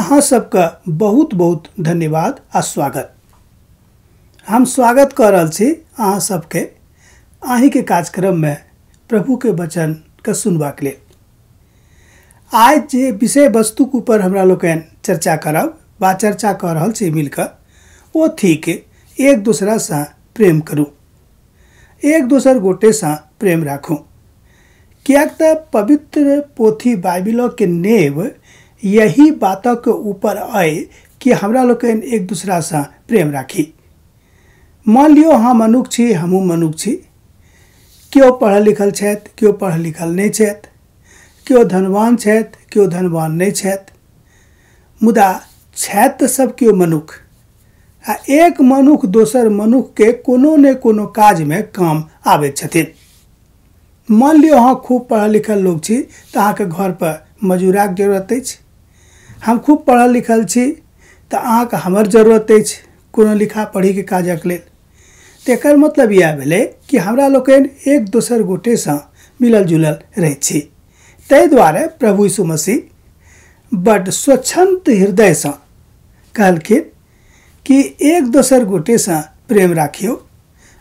अहाँ सबके बहुत बहुत धन्यवाद आ स्वागत। हम स्वागत कऽ रहल छी अहाँ सबके अहीँके कार्यक्रममे प्रभुके वचनके सुनबाक लेल। आज जे विषय वस्तुके ऊपर हमरा लोकनि चर्चा करब वा चर्चा कऽ रहल छी मिलकऽ, ओ थिक एक दोसरासँ प्रेम करू, एक दोसर गोटेसँ प्रेम राखू। किएक तऽ पवित्र पोथी बाइबिलके नेव यही बातक ऊपर अइ कि हमरा लोकनि एक दूसरासँ प्रेम राखी। मान लियौ अहाँ मनुख छी, हमहूँ मनुख छी। केओ पढ़ल लिखल छथि, केओ पढ़ल लिखल नहि छथि, केओ धनवान छथि, केओ धनवान नहि छथि, मुदा छथि तऽ सब केओ मनुख। आ एक मनुख दोसर मनुखके कोनो ने कोनो काजमे काम आबैत छथिन। मान लियौ अहाँ खूब पढ़ल लिखल लोक छी तऽ अहाँके घरपर मजूराके जरूरत अछि। हम खूब पढ़ल लिखल छी तऽ अहाँके हमर जरूरत अछि कोनो लिखा पढ़ीके काजक लेल। तकर मतलब इएह भेलै कि हमरा लोकनि एक दोसर गोटेसँ मिलल जुलल रहै छी। ताहि दुआरे प्रभु यीशु मसीह बड्ड स्वच्छन्द हृदयसँ कहलखिन कि एक दोसर गोटेसँ प्रेम राखियौ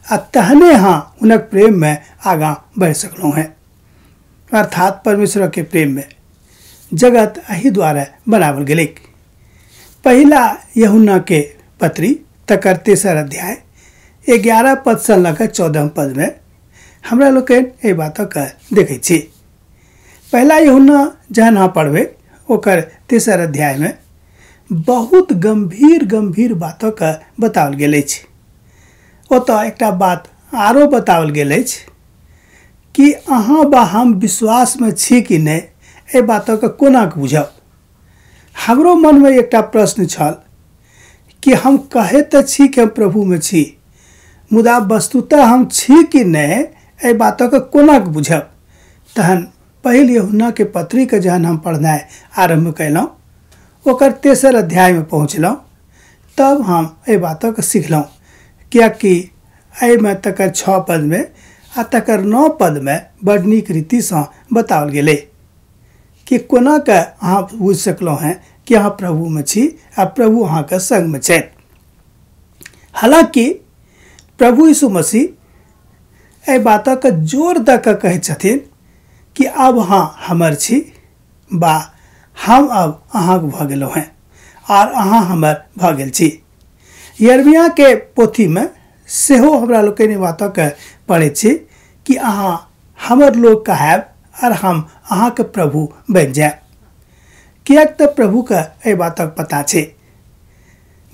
आ तहने अहाँ हुनक प्रेममे आगाँ बढ़ि सकलहुँ हेँ। अर्थात परमेश्वरके प्रेममे जगत एहि द्वारा बनावल गेलै। पहिला यूहन्नाके पत्री तकर 3 अध्याय 11 पदसँ लऽ कऽ 14 पदमे हमरा लोकनि एहि बातके देखै छी। पहिला यूहन्ना जहन अहाँ पढ़बै ओकर 3 अध्यायमे बहुत गम्भीर गम्भीर बातके बताओल गेल अछि। ओतऽ एकटा बात आरो बताओल गेल अछि कि अहाँ वा हम विश्वासमे छी कि नहि, एहि बातके कोना बुझब। हमरो मनमे एकटा प्रश्न छल कि हम कहैत तऽ छी कि हम प्रभुमे छी, मुदा वस्तुतः हम छी कि नहि, एहि बातके कोना बुझब। तहन पहिल यूहन्नाके पत्रीके जहन हम पढ़नाइ आरम्भ कयलहुँ, ओकर 3 अध्यायमे पहुँचलहुँ, तब हम एहि बातके सिखलहुँ। कियाकि एहिमे तकर 6 पदमे आ तकर 9 पदमे बड नीक रीतिसँ बताओल गेलै कि कोना के अहाँ बुझि सकलहुँ हेँ कि अहाँ प्रभुमे छी आ प्रभु अहाँके संगमे छथि। हालाँकि प्रभु यीशु मसीह एहि बातके जोर दऽ कऽ कहै छथिन कि आब अहाँ हमर छी वा हम अब अहाँके भऽ गेलहुँ हेँ आर अहाँ हमर भऽ गेल छी। यिर्मयाहके पोथीमे सेहो हमरा लोकनि बातके पढ़ै छी कि अहाँ हमर लोक कहायब और हम अहाँके प्रभु बनि जायब। किएक तऽ प्रभुके एहि बातक पता छै।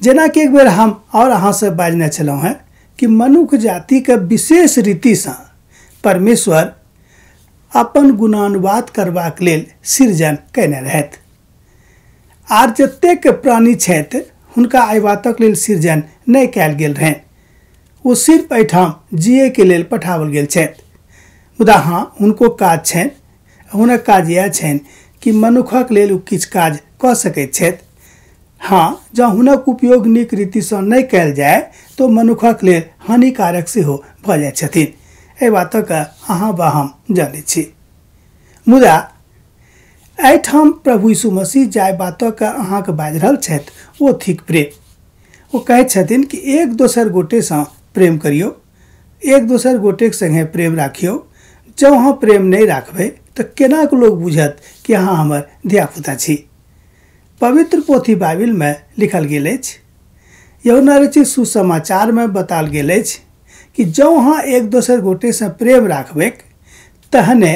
जेनाकि एक बेर हम और अहाँसँ बाजने छलहुँ हेँ कि मनुख जातिके विशेष रीतिसँ परमेश्वर अपन गुणानुवाद करबाक लेल सृजन कयने रहथि। आर जतेक प्राणी छथि हुनका एहि बातक लेल सृजन नहि कयल गेल रहनि, ओ सिर्फ एहिठाम जियैके लेल पठाओल गेल छथि। मुदा हाँ, हुनको काज छनि। हुनक काज इएह छनि कि मनुखक लेल ओ किछु काज कऽ सकैत छथि। हाँ, जँ हुनक उपयोग नीक रीतिसँ नहि कयल जाय तऽ मनुखक लेल हानिकारक सेहो भऽ जाइ छथिन। एहि बातके अहाँ वा हम जानै छी। मुदा एहिठाम प्रभु यीशु मसीह जाहि बातके अहाँके बाजि रहल छथि ओ थिक प्रेम। ओ कहै छथिन कि एक दोसर गोटेसँ प्रेम करियौ, एक दोसर गोटेके सङ्गे प्रेम राखियौ। जँ अहाँ प्रेम नहि राखबै तऽ केना कऽ लोक बुझत कि अहाँ हमर धियापुता छी। पवित्र पोथी बाइबिलमे लिखल गेल अछि, यूहन्ना रचित सुसमाचारमे बताओल गेल अछि कि जँ अहाँ एक दोसर गोटेसँ प्रेम राखबै तहने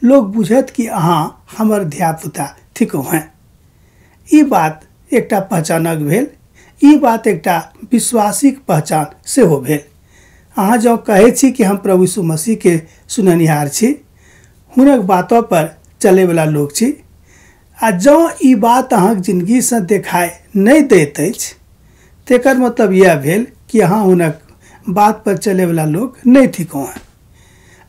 लोक बुझत कि अहाँ हमर धियापुता थिकहुँ हेँ। ई बात एकटा पहचानक भेल, ई बात एकटा विश्वासीक पहचान सेहो भेल। अहाँ जँ कहै छी कि हम प्रभु यीशु मसीहके सुननिहार छी, हुनक बातोपर चलैवला लोक छी, आ जँ ई बात अहाँके जिन्दगीसँ देखाइ नहि दैत अछि तकर मतलब इएह भेल कि अहाँ हुनक बात पर चलैवला लोक नहि थिकहुँ हेँ।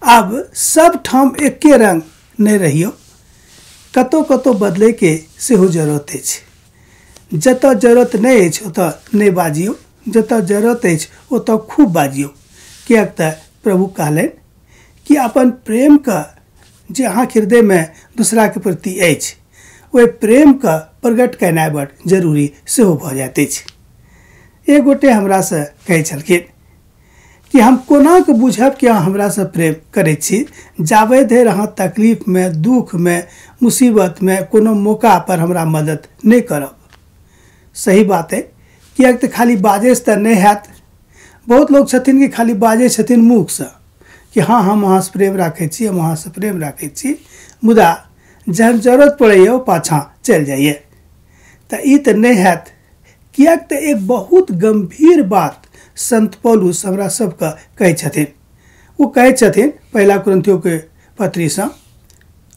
आब सब ठाम एके रंग नहि रहियौ, कतहु कतहु बदलैके सेहो जरूरत अछि। जतऽ जरूरत नहि अछि ओतऽ नहि बाजियौ, जतऽ जरूरत अछि ओतऽ खूब बाजियौ। किएक तऽ प्रभु कहलनि कि अपन प्रेमके जे अहाँके हृदयमे दूसराके प्रति अछि ओहि प्रेमके प्रकट केनाइ बड़ जरूरी सेहो भऽ जाइत अछि। एक गोटे हमरासँ कहै छलखिन कि हम कोना कऽ बुझब कि अहाँ हमरासँ प्रेम करै छी, जाबे धरि अहाँ तकलीफमे, दुखमे, मुसीबतमे कोनो मौका पर हमरा मदद नहि करब। सही बात है, किएक तऽ खाली बाजैसँ तऽ नहि हैत। बहुत लोक छथिन कि खाली बाजै छथिन मुखसँ कि हाँ हम अहाँसँ प्रेम राखै छी, हम अहाँसँ प्रेम राखै छी, मुदा जहन जरूरत पड़ैए ओ पाछाँ चलि जाइए। तऽ ई तऽ नहि हैत। किएक तऽ एक बहुत गम्भीर बात संत पौलुस हमरा सबके कहै छथिन। ओ कहै छथिन पहिला कुरिन्थियोके पत्रीसँ,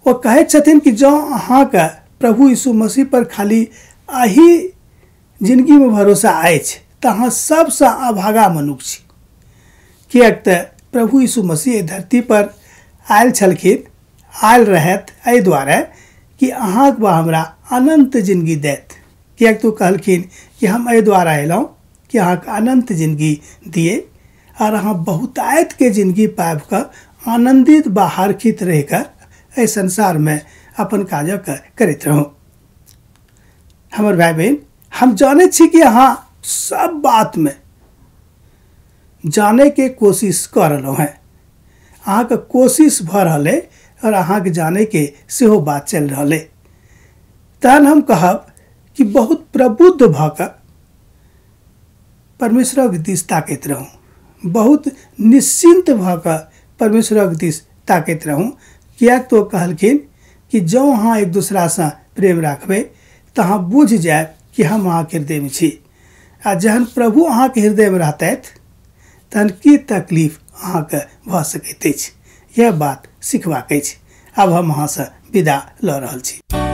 ओ कहै छथिन कि जँ अहाँके प्रभु यीशु मसीह पर खाली एहि जिनगीमे भरोसा अछि तऽ अहाँ सबसँ अभागा मनुष्य छी। किएक तऽ प्रभु यीशु मसीह एहि धरती पर आयल छलखिन, आयल रहथि एहि दुआरे कि अहाँके वा हमरा अनन्त जिनगी देत। किएक तऽ ओ कहलखिन कि हम एहि दुआरे अयलहुँ कि अहाँके अनन्त जिनगी दिए और अहाँ बहुतायतके जिनगी पाबि कऽ आनन्दित वा हर्षित रहि कऽ एहि संसारमे अपन काजक करैत रहू। हमर भाय बहिन, हम जानै छी कि अहाँ सब बातमे जानैके कोशिश कऽ रहलहुँ हेँ, अहाँके कोशिश भऽ रहल अइ और अहाँके जानैके सेहो बात चलि रहल अइ। तहन हम कहब कि बहुत प्रबुद्ध भऽ कऽ परमेश्वरक दिस ताकैत रहू, बहुत निश्चिन्त भऽ कऽ परमेश्वरक दिस ताकैत रहू। किएक तऽ ओ कहलखिन कि जँ अहाँ एक दोसरासँ प्रेम राखबै तऽ अहाँ बुझि जायब कि हम अहाँके हृदयमे छी, आ जहन प्रभु अहाँके हृदयमे रहतथि तहन की तकलीफ अहाँके भऽ सकैत अछि। यह बात सिखबाक अछि। आब हम अहाँसँ विदा लऽ रहल छी।